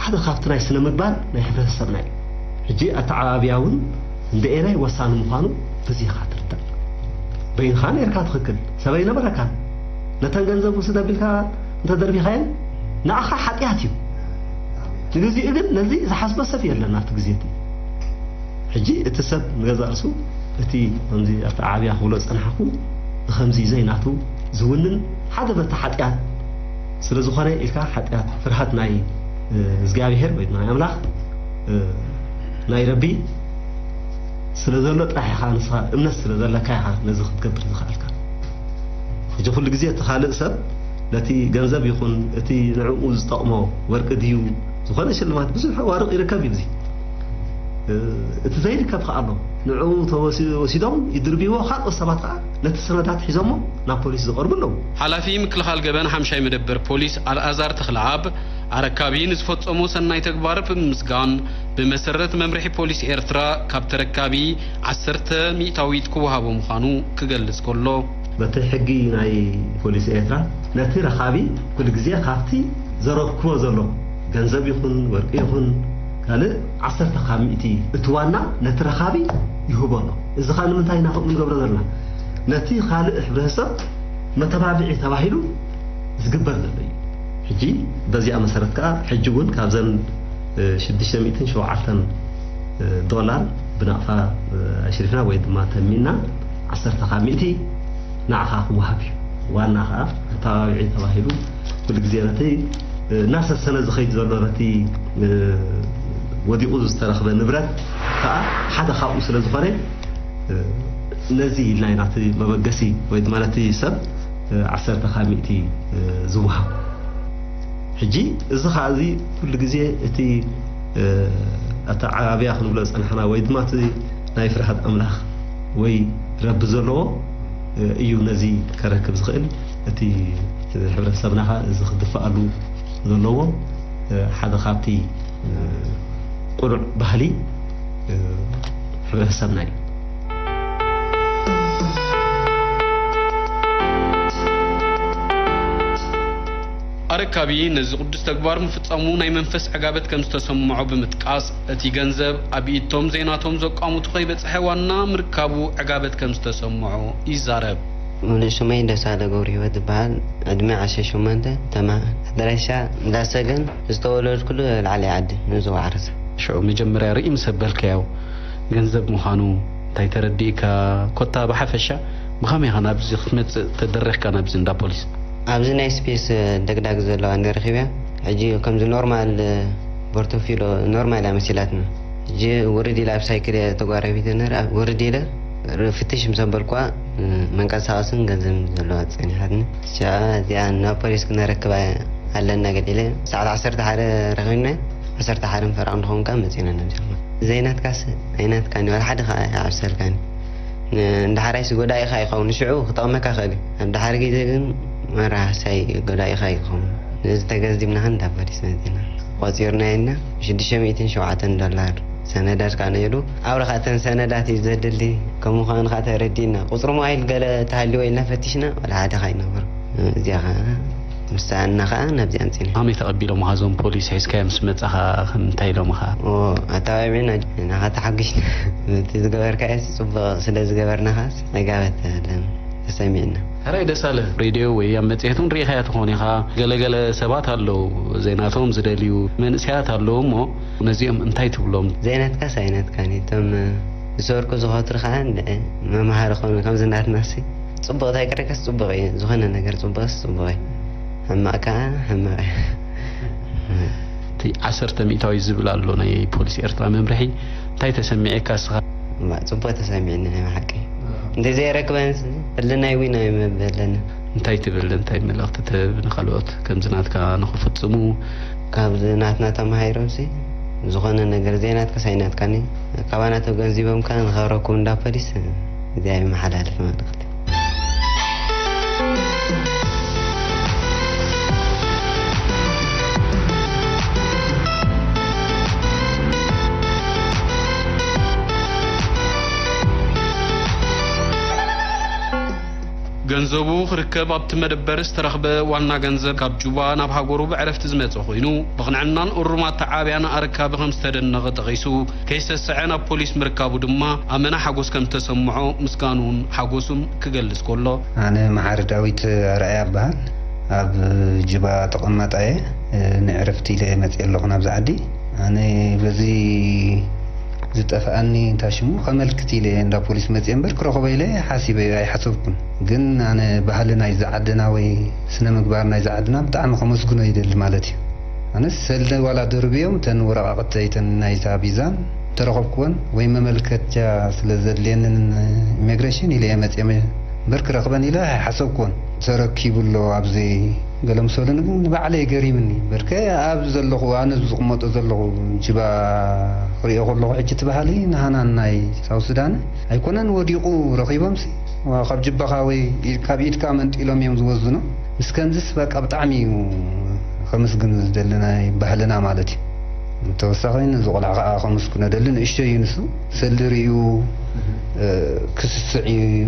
ሓደ ካብቲ ናይ ስነ ምግባር ናይ ሕብረተሰብና እዩ። ሕጂ ኣተዓባብያ እውን እንደ ኤናይ ወሳኒ ምዃኑ በዚ ኢኻ ትርዳእ። በይንኻ ነርካ ትኽክል፣ ሰብ ኣይነበረካን። ነተን ገንዘብ ውስድ ኣቢልካ እንተደርቢኻየን ንዓኻ ሓጢኣት እዩ። ንግዚኡ ግን ነዚ ዝሓስቦ ሰብ የለን ኣብቲ ግዜ እቲ። ሕጂ እቲ ሰብ ንገዛእ ርእሱ እቲ ከምዚ ኣተዓባብያ ክብሎ ዝጸናሕኩ ብከምዚ ዘይናቱ ዝውንን ሓደ በቲ ሓጢኣት ስለ ዝኾነ ኢልካ ሓጢኣት ፍርሃት ናይ፣ እ፣ እግዚኣብሄር ወይ ናይ ኣምላኽ፣ እ፣ ናይ ረቢ ስለ ዘሎ ጥራሕ ኢኻ ንስኻ እምነት ስለ ዘለካ ኢኻ ነዚ ክትገብር ዝኸኣልካ። ሕጂ ኩሉ ግዜ እቲ ካልእ ሰብ ነቲ ገንዘብ ይኹን እቲ ንዕኡ ዝጠቕሞ ወርቂ ድዩ ዝኾነ ሽልማት ብዙሕ ኣዋርቕ ይርከብ እዩ። እዚ፣ እ፣ እቲ ዘይርከብ ከኣ ኣሎ። ንዕኡ ተወሲ-፣ ወሲዶም ይድርብይዎ፣ ካልኦት ሰባት ከኣ ነቲ ሰነዳት ሒዞሞ ናብ ፖሊስ ዝቐርቡ ኣለዉ። ሓላፊ ምክልኻል ገበን ሓምሻይ መደበር ፖሊስ ኣልኣዛር ተኽለኣብ ኣረካቢ ንዝፈጸሞ ሰናይ ተግባር ብምምስጋን፣ ብመሰረት መምርሒ ፖሊስ ኤርትራ ካብ ተረካቢ ዓሰርተ ሚእታዊት ክወሃቦ ምዃኑ ክገልጽ ከሎ፣ በቲ ሕጊ ናይ ፖሊስ ኤርትራ ነቲ ረኻቢ ኩሉ ግዜ ካብቲ ዘረክቦ ዘሎ ገንዘብ ይኹን ወርቂ ይኹን ካልእ ዓሰርተ ካብ ሚእቲ እቲ ዋና ነቲ ረኻቢ ይህቦ ኣሎ። እዚ ኸኣ ንምንታይ ኢና ከምኡ ንገብሮ ዘለና? ነቲ ካልእ ሕብረተሰብ መተባብዒ ተባሂሉ ዝግበር ዘሎ እዩ። ሕጂ በዚኣ መሰረት ከኣ ሕጂ እውን ካብዘን፣ እ፣ ሽዱሽተ ሚእትን ሸውዓተን፣ እ፣ ዶላር ብናቕፋ፣ እ፣ ኣሽሪፍና ወይ ድማ ተሚና ዓሰርተ ካብ ሚእቲ ንዓኻ ክወሃብ እዩ። ዋና ከኣ መተባብዒ ተባሂሉ ኩሉ ግዜ ነቲ፣ እ፣ እናሰሰነ ዝኸይድ ዘሎ ነቲ፣ እ፣ ወዲቑ ዝተረኽበ ንብረት ከኣ ሓደ ካብኡ ስለ ዝኾነ፣ እ፣ ነዚ ኢልና ኢና እቲ መበገሲ ወይ ድማ ነቲ ሰብ፣ እ፣ ዓሰርተ ካብ ሚእቲ፣ እ፣ ዝወሃብ። ሕጂ እዚ ኸኣ እዚ ኩሉ ግዜ እቲ፣ እ፣ ኣተዓባብያ ክንብሎ ዝጸናሕና ወይ ድማ እቲ ናይ ፍርሃት ኣምላኽ ወይ ረቢ ዘለዎ፣ እ፣ እዩ ነዚ ከረክብ ዝኽእል። እቲ ሕብረተሰብና ኸኣ እዚ ክድፍኣሉ ዘለዎ፣ እ፣ ሓደ ካብቲ፣ እ፣ ቁኑዕ ባህሊ፣ እ፣ ሕብረተሰብና እዩ። ኣረካቢ ነዚ ቅዱስ ተግባር ምፍጻሙ ናይ መንፈስ ዕጋበት ከም ዝተሰምዖ ብምጥቃስ፣ እቲ ገንዘብ ኣብ ኢድቶም ዘይናቶም ዘቋሙቱ ከይበጽሐ ዋና ምርካቡ ዕጋበት ከም ዝተሰምዖ ይዛረብ። ሙሉእ ስመይ ደሳለ ገብረህይወት ዝበሃል፣ ዕድመ ዓሰርተ ሸሞንተ፣ ተማ-፣ ኣድራሻ እንዳ ሰገን፣ ዝተወለድኩሉ ላዕለዋይ ዓዲ፣ ንዞባ ዓረሳ። ሽዑ መጀመርያ ርኢ ምስ ኣበልካዮ፣ ገንዘብ ምዃኑ እንታይ ተረዲእካ? ኮታ ብሓፈሻ ብኸመይ ኢኻ ናብዚ ክትመጽእ ተደሪኽካ ናብዚ እንዳ ፖሊስ? ኣብዚ ናይ ስፔስ ደግዳግ ዘለዋ እንደ ረኺብያ፣ ሕጂ ከምዚ ኖርማል ፖርቶፊሎ ኖርማል እያ መሲላትና። ሕጂ ውርድ ኢለ ኣብ ሳይክል እየ ተጓራቢተ ነይረ፣ ኣብ ውርድ ኢለ ፍትሽ ምስ ኣበልኩዋ መንቀሳቐስን ገንዘብን ዘለዋ ጸኒሓትኒ። ሽዓ እዚኣ ናብ ፖሊስ ክነረክባ ኣለና ገለ ኢለ ሰዓት ዓሰርተ ሓደ ረኺብና፣ ዓሰርተ ሓደ ፈረቓ ንኸውን ከኣ መጺእና ነብዚኣ። ዘይናትካስ ኣይናትካን እዩ፣ ወላ ሓደ ከኣ ኣይዓብሰልካን እዩ። ንዳሕራይስ ጎዳኢኻ ይኸውን፣ ሽዑ ክጠቕመካ ይኽእል እዩ። ኣብ ዳሕሪ ግዜ ግን መራሕሳይ ጎዳኢኻ ይኸውን። ነዚ ተገንዚብና ኸን እንዳ ፖሊስ መጺና ቆጺርናዮ እና ሽዱሽተ ሚእትን ሸውዓተን ዶላር ሰነዳት ከኣ ነይሩ። ኣብረ ኸኣ እተን ሰነዳት እዩ ዘድሊ፣ ከምኡ ኸኣ ንኸኣ ተረዲእና። ቁጽሪ ሞባይል ገለ ተሃልይዎ ኢልና ፈቲሽና፣ ዋላ ሓደ ኸኣ ኣይነበሮ። እዚኣ ኸኣ ምሳና ኸኣ ናብዚ ኣምጺና። ከመይ ተቐቢሎምኻ እዞም ፖሊስ ሒዝካዮም ምስ መጻኻ፣ ከም እንታይ ኢሎምኻ? ኦ፣ ኣተባቢዕና፣ ንኻ ተሓጒስና። እቲ ዝገበርካዮስ ጽቡቕ ስለ ዝገበርና ኸኣስ፣ ዕጋበት ተሰሚዕና። ሕራይ ደሳለ፣ ሬድዮ ወይ ኣብ መጽሔት እውን ርኢኻያ ትኾን ኢኻ። ገለገለ ሰባት ኣለዉ፣ ዜናቶም ዝደልዩ መንእሰያት ኣለዉ እሞ፣ ነዚኦም እንታይ ትብሎም? ዘይናትካስ ኣይናትካን እዩ። እቶም ዝሰርቁ ዝኸትሩ ኸኣ እንድዒ መምሃሪ ኾኑ፣ ከምዚ ናትናሲ። ጽቡቕ እንታይ ቀረካስ ጽቡቕ እዩ። ዝኾነ ነገር ጽቡቕስ ጽቡቕ እዩ። ሕማቕ ከኣ ሕማቕ እዩ። እቲ ዓሰርተ ሚእታዊ ዝብል ኣሎ ናይ ፖሊስ ኤርትራ መምርሒ። እንታይ ተሰሚዐካ እስኻ? እምባ፣ ጽቡቕ ተሰሚዕኒ ናይ ብሓቂ። እንተዘይረክበንስ፣ ህልናይ ዊን ኣይመበለኒ። እንታይ ትብል፣ እንታይ መልእኽቲ ትህብ ንኻልኦት ከምዚ ናትካ ንኽፍጽሙ? ካብዚ ናትና ተማሂሮምሲ፣ ዝኾነ ነገር ዘይናትካስ ኣይናትካን እዩ። ካባና ተገንዚቦምካ ንኸረኩም እንዳ ፖሊስ፣ እዚኣ የመሓላልፍ መልእኽቲ። ገንዘቡ ክርከብ ኣብቲ መደበር ዝተረኽበ ዋና ገንዘብ ካብ ጁባ ናብ ሃገሩ ብዕረፍቲ ዝመጸ ኮይኑ፣ ብቕንዕናን እሩማት ተዓብያን ኣረካቢ ከም ዝተደነቐ ጠቒሱ፣ ከይሰሰዐ ናብ ፖሊስ ምርካቡ ድማ ኣመና ሓጎስ ከም ዝተሰምዖ ምስጋኑን ሓጎሱን ክገልጽ ከሎ፣ ኣነ መሓሪ ዳዊት ኣርኣያ እበሃል። ኣብ ጅባ ተቐማጣ እየ። ንዕረፍቲ ኢለ መፅየ ኣለኹ ናብዚ ዓዲ። ኣነ በዚ ዝጠፍኣኒ እንታይ ሽሙ ከመልክት ኢለ እንዳ ፖሊስ መፅየ እምበር ክረኽቦ ኢለ ሓሲበ ኣይሓሰብኩን። ግን ኣነ ባህሊ ናይዚ ዓድና ወይ ስነ ምግባር ናይዚ ዓድና ብጣዕሚ ከመስግኖ ይደሊ ማለት እዩ። ኣነስ ሰልደ ዋላ ደርብዮም እተን ወረቃቅተይ እተን ናይታ ቪዛን ተረኸብኩወን ወይ መመልከቻ ስለ ዘድልየንን ኢሚግሬሽን ኢለ እየ መፅየ እምበር ክረኽበን ኢለ ኣይሓሰብኩወን። ተረኪቡ ኣሎ ኣብዚ ገለ ምሰሉን ግን ንባዕለይ ገሪምኒ። በርከ ኣብ ዘለኹ ኣነ ዝቕመጦ ዘለኹ ጅባ ክሪኦ ከለኹ ሕጂ እቲ ባህሊ ንሃናን ናይ ሳውት ሱዳን ኣይኮነን ወዲቑ ረኺቦምሲ ካብ ጅባኻ ወይ ካብ ኢድካ መንጢሎም እዮም ዝወዝኑ። ምስ ከምዚስ በቃ ብጣዕሚ እዩ ከመስግን ዝደሊ ናይ ባህልና ማለት እዩ። ተወሳኺ ነዚ ቆልዓ ከዓ ከመስግኖ ደሊ ንእሽቶ እዩ ንሱ ሰልዲ ርእዩ ክስስዕ እዩ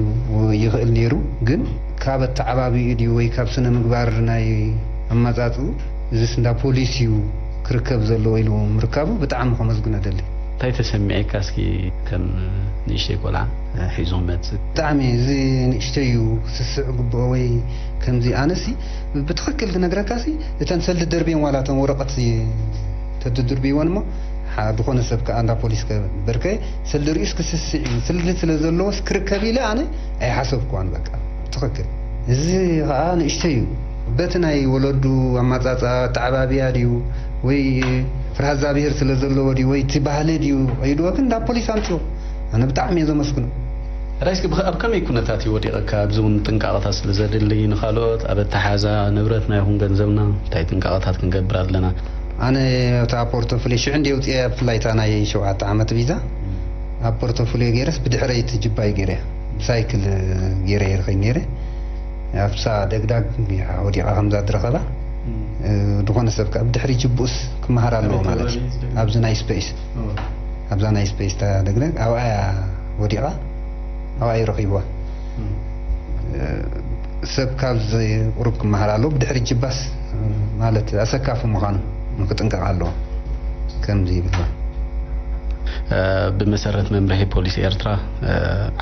ይኽእል ነይሩ። ግን ካብ ኣተዓባቢኡ ድዩ ወይ ካብ ስነ ምግባር ናይ ኣመጻጽኡ እዚስ እንዳ ፖሊስ እዩ ክርከብ ዘለዎ ኢሉ ምርካቡ ብጣዕሚ ከመስግኖ ደሊ። እንታይ ተሰሚዐካ እስኪ ከም ንእሽተይ ቆልዓ ሒዞም መጽእ? ብጣዕሚ እዚ ንእሽተይ እዩ ክስስዕ ግብኦ ወይ ከምዚ ኣነሲ ብትኽክል ክነግረካሲ እተን ሰልዲ ደርብየን ዋላ እተን ወረቐት ተድድርብይወን እሞ ዝኾነ ሰብ ከዓ እንዳ ፖሊስ ከበርከ ሰልዲ ርእዩስ ክስስዕ እዩ ስልዲ ስለ ዘለዎስ ክርከብ ኢለ ኣነ ኣይሓሰብኩዋን በቃ ትኽክል። እዚ ከዓ ንእሽተይ እዩ። በቲ ናይ ወለዱ ኣማጻጻ ኣተዓባብያ ድዩ ወይ ፍርሃ እግዚኣብሄር ስለ ዘለዎ ድዩ ወይ እቲ ባህሊ ድዩ ከይድዎ ግን ናብ ፖሊስ ኣምፅዎ። ኣነ ብጣዕሚ እየ ዘመስግኖ። ሕራይ እስኪ ብኸ- ኣብ ከመይ ኩነታት እዩ ወዲቐካ? ኣብዚ እውን ጥንቃቐታት ስለ ዘድሊ ንኻልኦት ኣብ ኣተሓዛ ንብረትና ይኹን ገንዘብና እንታይ ጥንቃቐታት ክንገብር ኣለና? ኣነ እታ ፖርቶፍሊ ሽዑ እንዲ ውፅአ ብፍላይ እታ ናይ ሸውዓተ ዓመት ቪዛ ኣብ ፖርቶፍሊ ገይረስ ብድሕረይ እቲ ጅባይ ገይረ ብሳይክል ገይረ ይርኸይ ነይረ ኣብሳ ደግዳግ ወዲቓ ከምዛ ድረኸባ ዝኾነ ሰብ ከዓ ብድሕሪ ጅቡኡስ ክመሃር ኣለዎ ማለት እዩ። ኣብዚ ናይ ስፔስ ኣብዛ ናይ ስፔስ ተደግደግ ኣብኣ እያ ወዲቓ ኣብኣ እዩ ረኺብዋ። ሰብ ካብ ቁሩብ ክመሃር ኣለዎ ብድሕሪ ጅባስ ማለት ኣሰካፊ ምዃኑ ንክጥንቀቕ ኣለዎ። ከምዚ ይብልዋ። ብመሰረት መምርሒ ፖሊስ ኤርትራ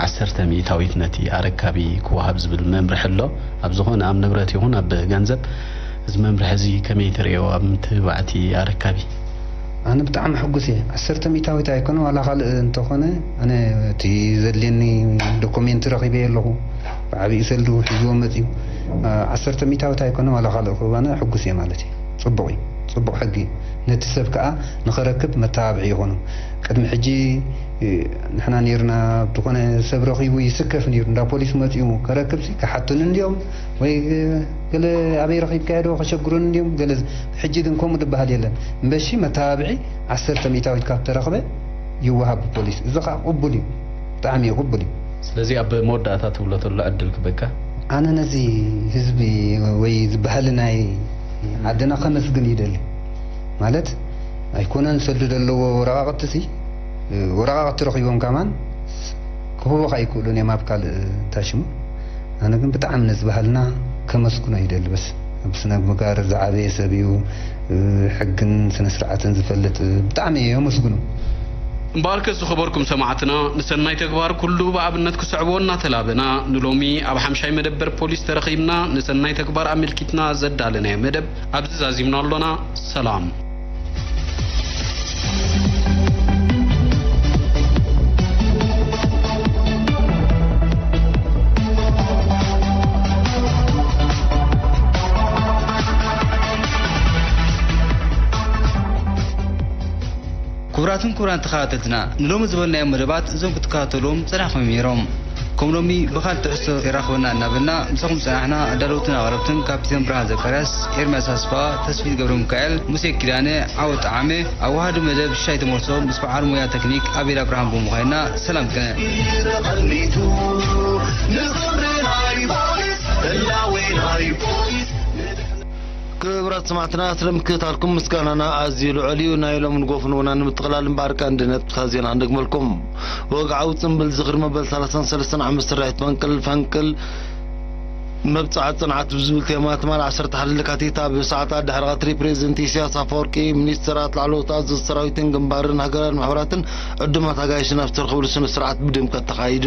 ዓሰርተ ሚእታዊት ነቲ ኣረካቢ ክወሃብ ዝብል መምርሒ ኣሎ። ኣብ ዝኾነ ኣብ ንብረት ይኹን ኣብ ገንዘብ እዚ መምርሒ እዚ ከመይ ትርእዮ ኣብ ምትብባዕቲ ኣረካቢ? ኣነ ብጣዕሚ ሕጉስ እየ። ዓሰርተ ሚእታዊት ኣይኮነ ዋላ ካልእ እንተኾነ ኣነ እቲ ዘድልየኒ ዶኮሜንት ረኺበ ኣለኹ። ብዓብዩ ሰልዲ ሒዝዎ መፅዩ ዓሰርተ ሚእታዊት ኣይኮነ ዋላ ካልእ ክህብ ኣነ ሕጉስ እየ ማለት እዩ። ፅቡቕ እዩ። ፅቡቕ ሕጊ እዩ። ነቲ ሰብ ከዓ ንኸረክብ መተባብዒ ይኾኑ። ቅድሚ ሕጂ ንሕና ነይርና ዝኾነ ሰብ ረኺቡ ይስከፍ ነይሩ። እንዳ ፖሊስ መፂኡ ከረክብሲ ክሓቱኒ እንዲዮም ወይ ገለ ኣበይ ረኺብካዮ ዶ ከሸግሩኒ እንዲዮም ገለ። ሕጂ ግን ከምኡ ዝበሃል የለን። እምበሺ መተባብዒ ዓሰርተ ሚእታዊት ካብ ተረኽበ ይወሃብ ብፖሊስ። እዚ ከዓ ቅቡል እዩ። ብጣዕሚ እዩ ቅቡል እዩ። ስለዚ ኣብ መወዳእታ ትብሎ ተሎ ዕድል ክበካ። ኣነ ነዚ ህዝቢ ወይ ዝበሃል ናይ ዓድና ከመስግን ይደሊ። ማለት ኣይኮነን ሰልዲ ዘለዎ ወረቓቕቲ ሲ፣ ወረቓቕቲ ረኺቦም ከማን ክህቡኻ ኣይክእሉን እዮም ኣብ ካልእ እንታይ ሽሙ። ኣነ ግን ብጣዕሚ ነዚ ባህልና ከመስግኖ ይደሊ። በስ ኣብ ስነ ምግባር ዝዓበየ ሰብ እዩ። ሕግን ስነ ስርዓትን ዝፈልጥ ብጣዕሚ እየ የመስግኖ። እምበኣርከስ ዝኸበርኩም ሰማዕትና፣ ንሰናይ ተግባር ኩሉ ብኣብነት ክስዕቦ እናተላበና፣ ንሎሚ ኣብ ሓምሻይ መደበር ፖሊስ ተረኺብና፣ ንሰናይ ተግባር ኣመልኪትና ዘዳለናዮ መደብ ኣብዚ ዛዚምና ኣሎና። ሰላም። ክቡራትን ክቡራን ተኸታተልትና፣ ንሎሚ ዝበልናዮም መደባት እዞም ክትከታተልዎም ጸኒሕኩም ነይሮም። ከም ሎሚ ብኻልእ ትሕዝቶ የራኽበና እናበልና ምሳኹም ዝጸናሕና ኣዳለውትን ኣቕረብትን ካፕቴን ብርሃን ዘካርያስ፣ ኤርምያስ ኣስፋ፣ ተስፊት ገብረ ሚካኤል፣ ሙሴ ኪዳነ፣ ዓወት ጠዓመ፣ ኣዋሃዲ መደብ ሽሻይ ተመርሶ ምስ በዓል ሞያ ተክኒክ ኣቤል ኣብርሃም ብምዃንና ሰላም ቅነ። ተቐኒቱ ንኽብሪ ናይ ፖሊስ፣ ህላዌ ናይ ፖሊስ። ክቡራት ሰማዕትና፣ ስለ ምክትታልኩም ምስጋናና ኣዝዩ ልዑል እዩ። ናይ ሎሚ ንጎፍ ንወና ንምጥቕላል እምበኣር ቀንዲ ነጥብታት ዜና ክንደግመልኩም። ወግዓዊ ጽምብል ዝኽሪ መበል ሰላሳን ሰለስተን ዓመት ስርሒት ፈንቅል፣ ፈንቅል መብጽዓ ጽንዓት ብዝብል ቴማ ትማል ዓሰርተ ሓደ ለካቲት ኣብ ሰዓታት ድሕሪ ቀትሪ ፕሬዚደንት ኢሳያስ ኣፈወርቂ፣ ሚኒስተራት፣ ላዕለዎት ኣዘዝቲ ሰራዊትን ግንባርን ሃገራውያን ማሕበራትን ዕዱማት ኣጋይሽን ኣብ ዝተረኸብሉ ስነ ስርዓት ብድምቀት ተኻይዱ።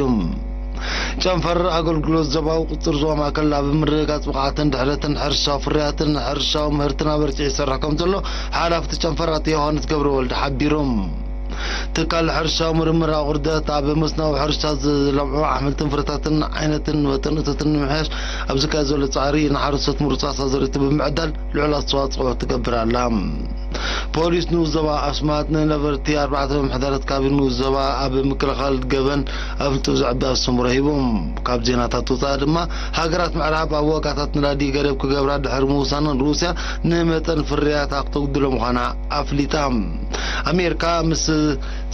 ጨንፈር ኣገልግሎት ዞባዊ ቁጽር ዞባ ማእከል ኣብ ምርግጋጽ ብቕዓትን ድሕረትን ሕርሻዊ ፍርያትን ሕርሻዊ ምህርትን ኣበርቲዑ ይሰርሕ ከም ዘሎ ሓላፊ እቲ ጨንፈር ኣቶ ዮሃንስ ገብረወልድ ሓቢሮም። ትካል ሕርሻዊ ምርምር ኣቑርደት ኣብ መስኖዊ ሕርሻ ዝለምዑ ኣሕምልትን ፍረታትን ዓይነትን መጠን እቶትን ንምሕያሽ ኣብ ዝካየድ ዘሎ ጻዕሪ ንሓረስቶት ምሩጻት ኣዘርእቲ ብምዕዳል ልዑል ኣስተዋጽኦ ትገብር ኣላ። ፖሊስ ንኡስ ዞባ ኣስማት ንነበርቲ ኣርባዕተ ምምሕዳራት ካብ ንኡስ ዞባ ኣብ ምክልኻል ገበን ኣፍልጦ ዘዕቢ ኣስተምህሮ ሂቦም። ካብ ዜናታት ወጻኢ ድማ፣ ሃገራት ምዕራብ ኣብ ዋጋታት ነዳዲ ገደብ ክገብራ ድሕሪ ምውሳነን፣ ሩስያ ንመጠን ፍርያታ ክተጉድሎ ምዃና ኣፍሊጣ። ኣሜሪካ ምስ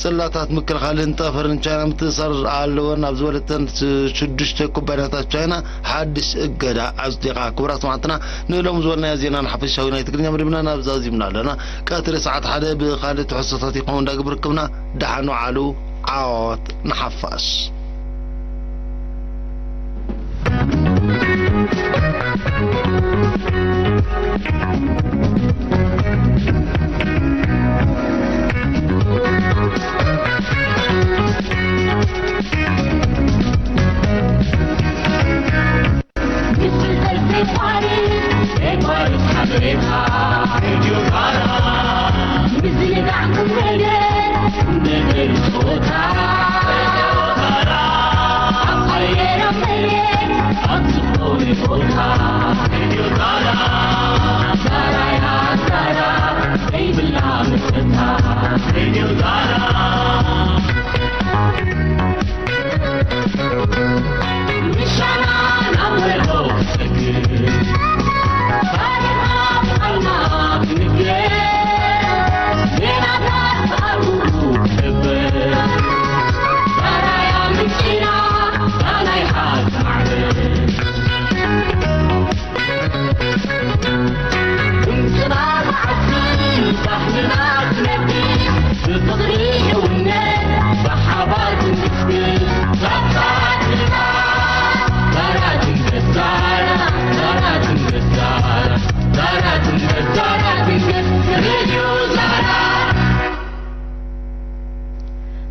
ጽላታት ምክልኻልን ጠፈርን ቻይና ምትእስሳር ኣለወን ኣብ ዝበለተን ሽዱሽተ ኩባንያታት ቻይና ሓድሽ እገዳ ኣጽዲቓ። ክቡራት ሰማዕትና፣ ንሎም ዝበልናዮ ዜናን ሓፈሻዊ ናይ ትግርኛ መደብና ናብዚ ኣዚምና ኣለና። ቀትሪ ሰዓት ሓደ ብኻልእ ትሕዝቶታት ይኸውን ዳግም ርክብና። ደሓን ወዓሉ። ዓወት ንሓፋሽ።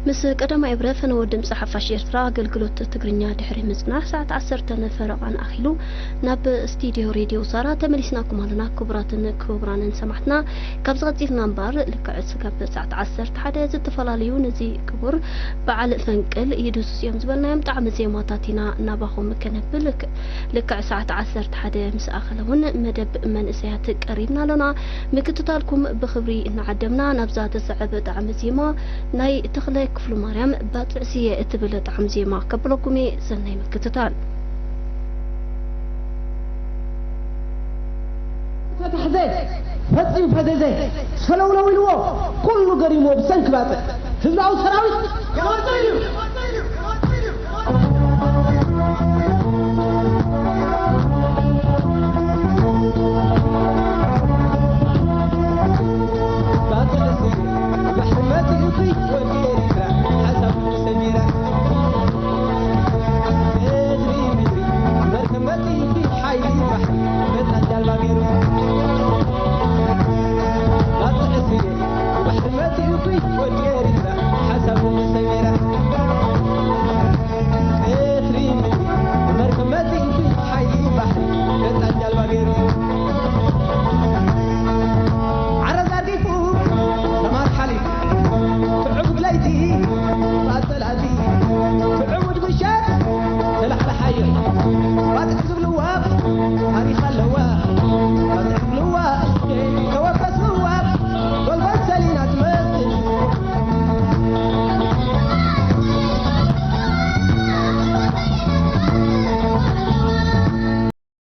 ምስ ቀዳማይ ዕብረ ፈነወ ድምፂ ሓፋሽ ኤርትራ ኣገልግሎት ትግርኛ ድሕሪ ምጽናሕ፣ ሰዓት ዓሰርተ ፈረቓን ኣኺሉ ናብ ስቱድዮ ሬድዮ ዛራ ተመሊስናኩም ኣለና። ክቡራትን ክቡራንን ሰማዕትና፣ ካብዚ ቀጺልና እምበኣር ልክዕ ስጋብ ሰዓት ዓሰርተ ሓደ ዝተፈላለዩ ነዚ ክቡር በዓል ፈንቅል ይድህስስ እዮም ዝበልናዮም ጣዕሚ ዜማታት ኢና ናባኹም ከነብል። ልክዕ ሰዓት ዓሰርተ ሓደ ምስ ኣኸለ እውን መደብ መንእሰያት ቀሪብና ኣሎና። ምክትታልኩም ብኽብሪ እናዓደምና፣ ናብዛ ትስዕብ ጣዕሚ ዜማ ናይ ተኽለ ክፍሉ ማርያም ባጽዕ ስየ እትብል ጣዕሚ ዜማ ከብለኩም እየ። ሰናይ ምክትታል። ተታሕዘ፣ ፈጺሙ ፈዘዘ፣ ሰለውለው ኢልዎ፣ ኩሉ ገሪምዎ ብሰንኪ ባጽዕ። ህዝባዊ ሰራዊት ክወጽእ እዩ።